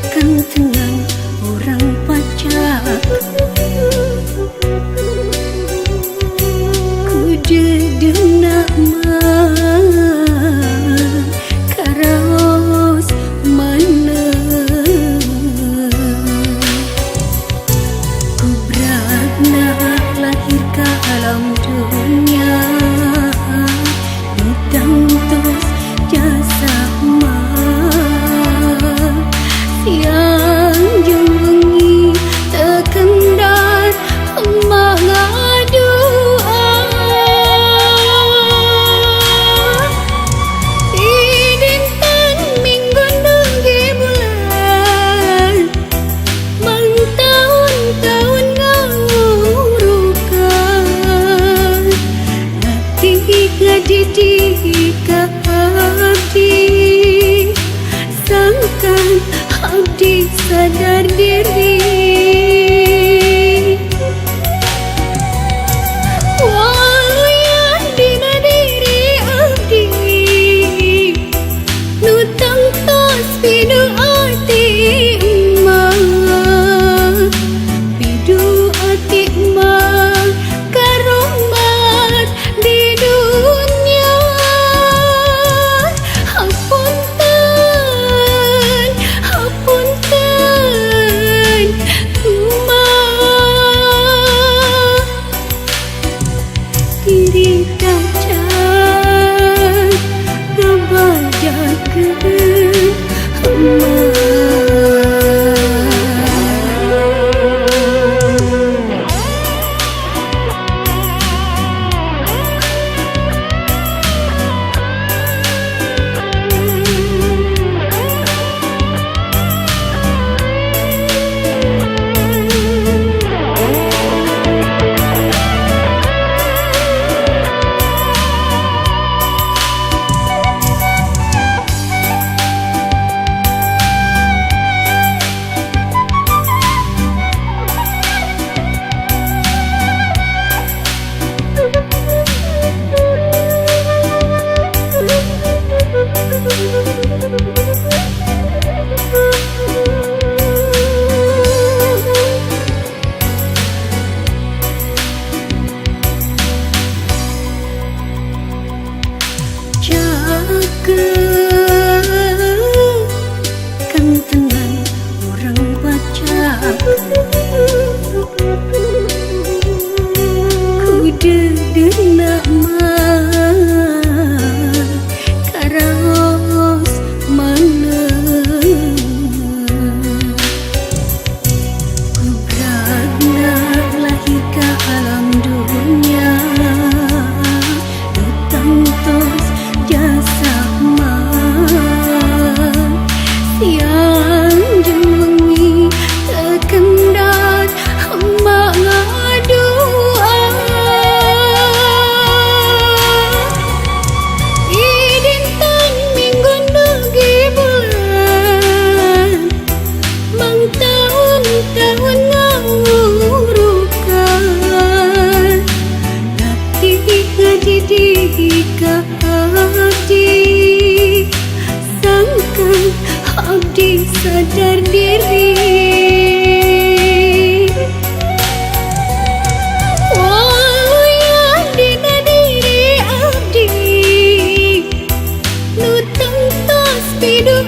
Kantenan urang pacak kudedeuna mah karaos mana kubragna lahir ka alam dunya tangtos jasa mah siang jeung wengi teu kendar emak ngadua di dinten minggu nunggi bulan mangtaun-taun ngawurukan ngati ngadidik ka abdi sangkan abdi sadar diri waluyan dina diri abdi nu tangtos pidu ati emak pidu ati emak karomat di dunya hapunten hapunten emak diri tacan ngabajakeun emak. Cakep kantenan urang pacak kudedeuna mah karaos mana kubragna lahir ka alam dunya nu tangtos jasa mah siang jeung wengi teu kendar emak ngadua di dinten minggu nugi bulan mangtaun-taun ngawurukan ngati ngadidik ka abdi sangkan abdi sadar diri waluyan dina diri abdi nu tangtos pidu